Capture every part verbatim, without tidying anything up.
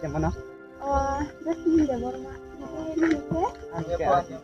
Mana? Oh, Jasmine Debbarma. Oke, oke.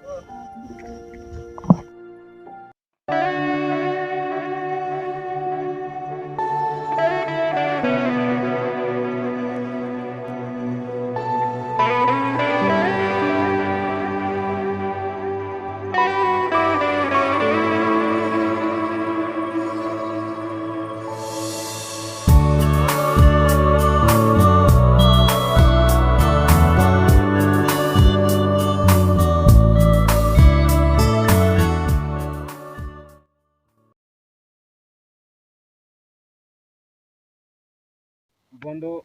Bondo,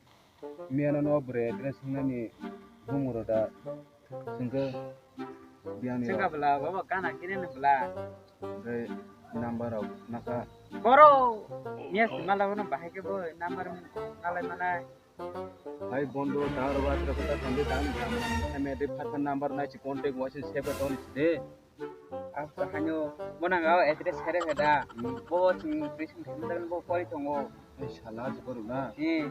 miyano no bwrwi address wngnani bumung rw da swngkhe biyang ni. Swngkha bwla, baba gana kiri ni bwla. Hwnkhe number rok nakha. Boro, miya si mala bono bahai khe bo number nalai manai. Hai bondo, dar wa tra kota tandi dan. Eme de phatha number nai si contact wa si save don de. Ang kahano, bo nang o address khere khe da. Hmm. Bo chwng twi song thangma bo pori tongo. Ei sala jibor na. Eh,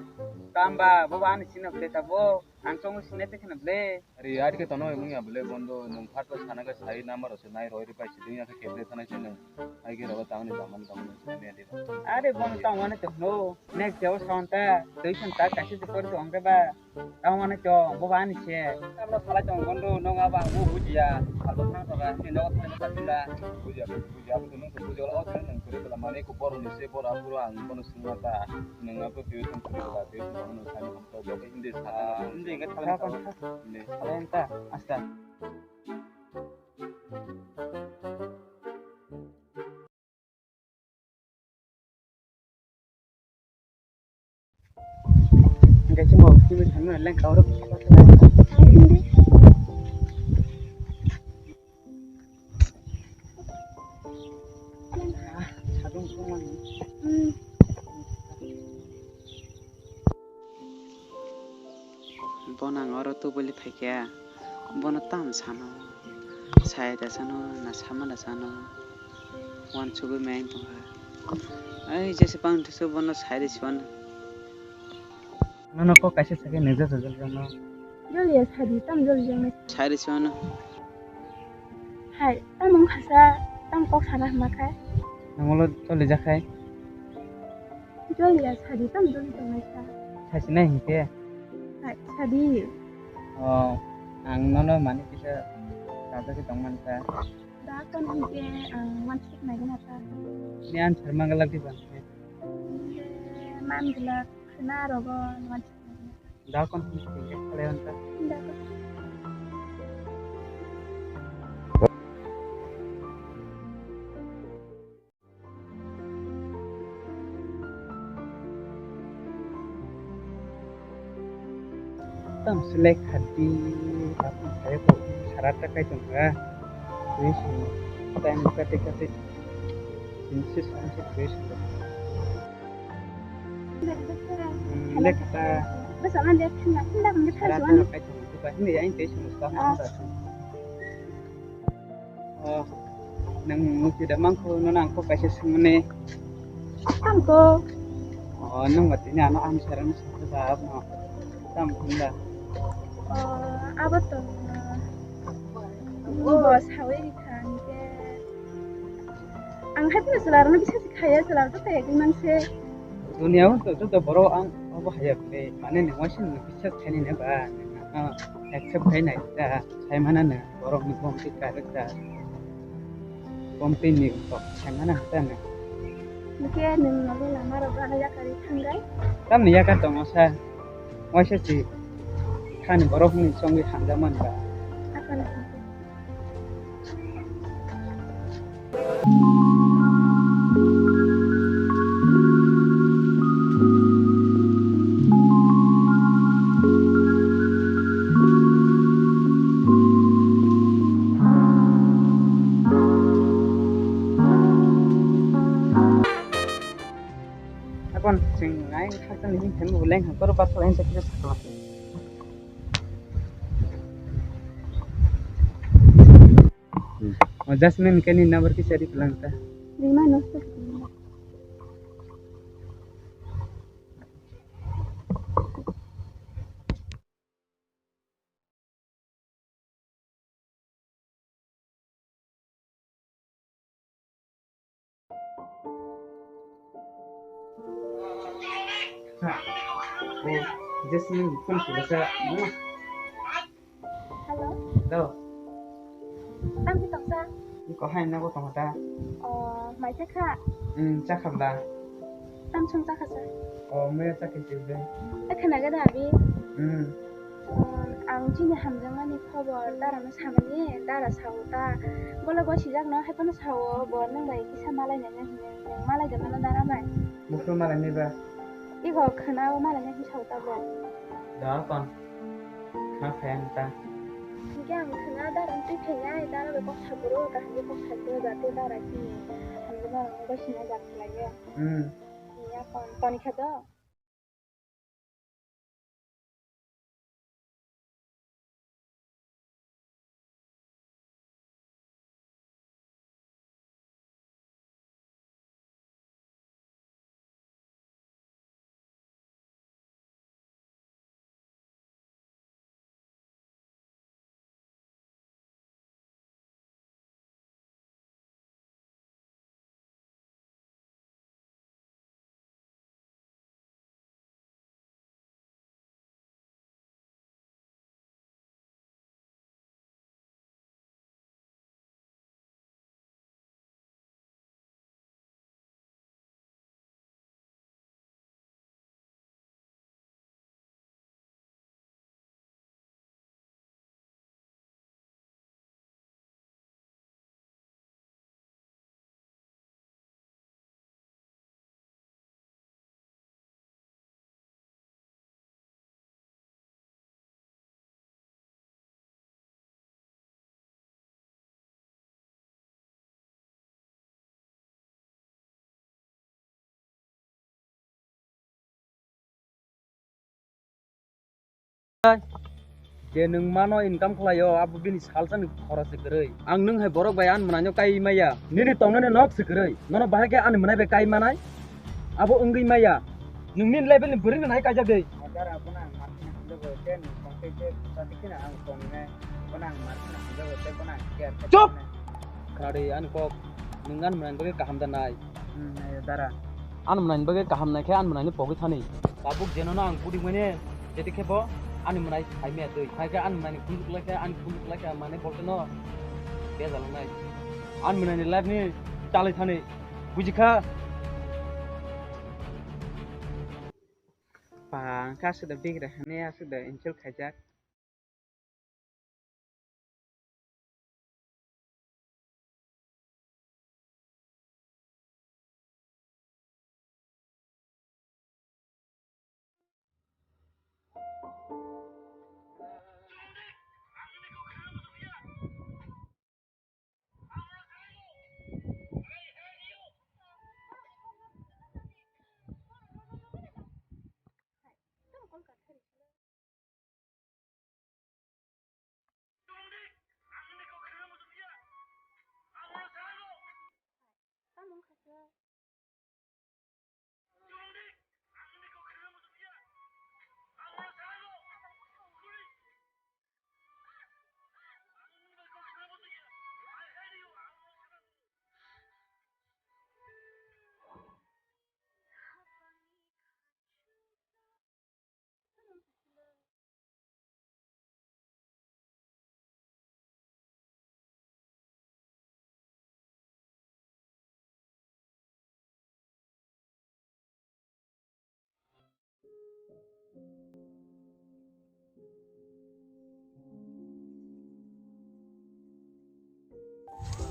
tamba, bo ani sino khe ta bo. Ang chwngno sinai tei kheno ble. Ari ari khe tono mungya ble bondo nwng phat phat sana khe sai number se nai roi ri pai si dunya khe keble thanai se nwng. Ai khe rogo tangni tangmani tangmani sinai ya diba. Are bono tangmani tongno. Next day o sonta, twi sonta kaisa se pori tong khe ba. Tamo mane chong, bo ba ani se. Tabla salai tong bondo, nong abo ang bo bujiya. Salbo thang toka, ni nogo thangna ta sila. Bujiya, bujiya, abo to nung to bujiya, o to nung kuri bela mane ko boro ni se, boro aphuru ang bono sungma ta. Nung abo tuition kuri bela, tuition bono nung sani hamto, bo ke hindi sa. Ah, hindi ke thala ta. Hindi. Thala ta, asta. Hingke chwng bo twi thangna lengka oro. Bono ang oro tubuli phaikha, bono tam sano, sai da sano, na sama da sano, uansugwi meng tongkha. Ai, jesa pang thusu bono sai da sano. Nono kok kaisa sakhe nujak rwjak jono. Joliya sadi, tam joli jang nai. Sai da sano. Hai, tamo wngkha sa, tamo kok sana hwnma khe? Nangolo choli jak khai. Joliya sadi, tamo joli tongnai sa? Sasi nai hinkhe? Hai, sadi. O, ang nono mani kisa sajagwi tongmani sa. Da kon hinkhe ang wansuk nai gana sa. Ni answer mangalak di bang. Hinkhe manglak khna rogo wansuk nai gana sa. Da kon hinkhe khalai on ta. Da kon. Tam selek hadi, apa saya kok sarata kai tong ha. Ini semua time kate kate. Ini sih sama sih. Lekha. Basa man de thangna thangna kung de thangna. Ini ya ini semua. Oh, nang muti da mangko no nang ko kaisa sungmani. Tangko. Oh, nang mati ni ano answer ang sungko da no. Tam kunda. Oh, abo to. Bo sawi khan ke. Ang hai pura selar no bisa khaya selar to tayagwi mangse. Dunia o to joto borok ang obo haya bwle mane ni waisa ni bisas khainai ba accept khainai da sai mana no borok ni bom ti karek da bom ti ni kok sai mana da no. Hingke nwng nogo lama rok ano yakari thanggai. Tamni yakar tongo sa waisa si khani borok ni songwi hamjakmani ba. Asana hingke. Akon chwng nai khakchangni himthani bo leng hangkoro bathal himsa kisa sakla. Hmm. O Jasmine khe ni number kisa ri plang ta. Rima no. Ha. O, Jasmine phone sila sa. Hello. Hello. Tang si toksa. Ko hai na ko tong ta. O, mai cha kha. Hmm, cha kha bla. Tam sung cha kha sa. O, me cha kha si be. E khana ga da bi. Hmm. Ang chini hamjakmani khobor darano samani, dara sao ta. Bole gosijakno haiphano sao, bo nwng bai kisa malainani hwnwi, nwng malai da mano dara bai. Buphuru malainai ba? Iko khwnao malainai hwnwi sao ta bo. Da kon? Khna phaiya ta. Hingke ang khwna dara twi phainai, dara bai kok saphuru, kaham khe kok saphuru, jate dara chini hamjakma rok gosina jak khlaiyo. Hmm. Ya kon, toni khe do? Je nwng mano income khlaio, abo bini salsani khorokse kwrwi. Ang nwng hai borok bai ani mwnaino kai maya. Nini tongnani nok se kwrwi. Nono bahai khe ani mwnai bai kai manai? Abo wngwi maya. Nwng nini level ni bwrwi no nai kaijagwi. Dara, bono ang markhina hamjago, tei nwng tongtwi tei chati kheno ang tongnai. Bono ang markhina hamjago, tei bono ang care khe Chop! Tongnai. Khwnadi ani kok, nwng ani mwnai bagwi kaham da nai? Hmm, nai dara. Ani mwnai bagwi kaham nai khe ani mwnai ni pogwi thani. Tabuk jeno no ang pudi mane, jeti khe bo ani mwnai khai me twi. Khai khe ani mwnai ni khunjuk lai khe, ani khunjuk lai khe mane bolte no bejal nai. Ani mwnai ni life ni chalai thani. Buji kha? Pa, ang kha aswk da bigra hwnwi aswk da insult khaijak.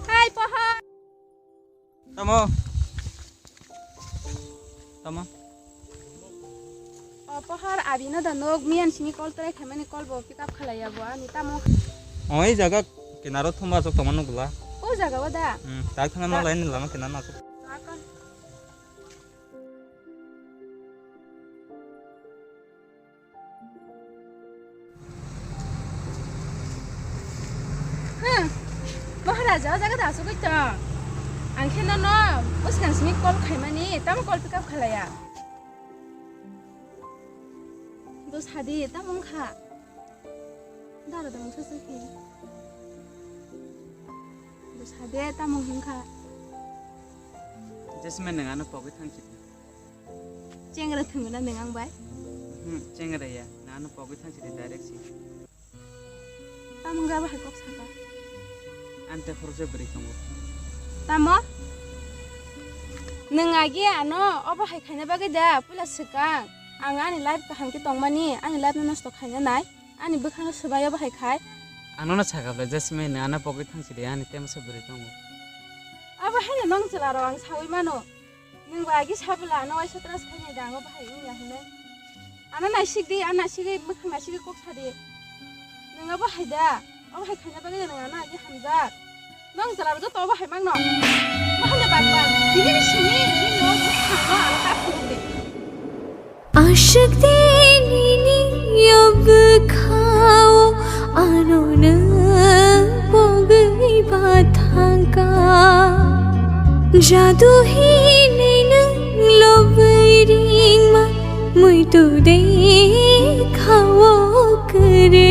Hai, Pohor. Tamo. Tamo. O, Pohor, abino da nok miyan sini call try khaimani call bo pick up khalaiya bo ani tamo. O, ei jaga kinaro thumba aswk tongma nukla. O jaga o da? Hmm, tak thangna nokla ni lama kinaro aswk. Lakon. Hmm, Maharaja, o jaga da asugwi tong. Ang khe nono bwskang simi call khaimani, tamo call pick up khalaiya? Do sadi, tamo wngkha? Dara da mungsa sakhe. Do sadi, tamo wngkha? Jasmine, nwng ano pogwi thang sidi. Chengra thwngna nwng ang bai? Hmm, chengra ya. Nwng ano pogwi thang sidi direct si. Tamo wngkha bahai kok saka? Ante khoroksa bwrwi tongo. Tamo? Nwng agi ano obo hai khaina bagwi da puila swkang. Ang ani life kaham khe tongmani, ani life no nosto khaina nai. Ani bwkhano swbai obo hai khai. Ano no saka ble Jasmine, ano pogwi thang sidi, ani temsa bwrwi tongo. Abo hai no nong chwla rok ang sawi mano. Nwng ba agi sabla ano waisa tras khainai da, ang obo hai wngya hinwi. Ano naisik di, ano naisik di, mwkhang naisik di kok sa di. Nwng obo hai da, obo hai khaina bagwi nwng ano agi hamjak. Nwng jwla rwjak to obo hai mangno. Obo hai da bak bak. Bini ni simi, bini o bwkhang no ano ta phunuk di. Ashik de nini o bwkhao ano nwng pogwi ba thangka. Jadu hinwi nwng lobwi ringma muitu de khao kwrwi.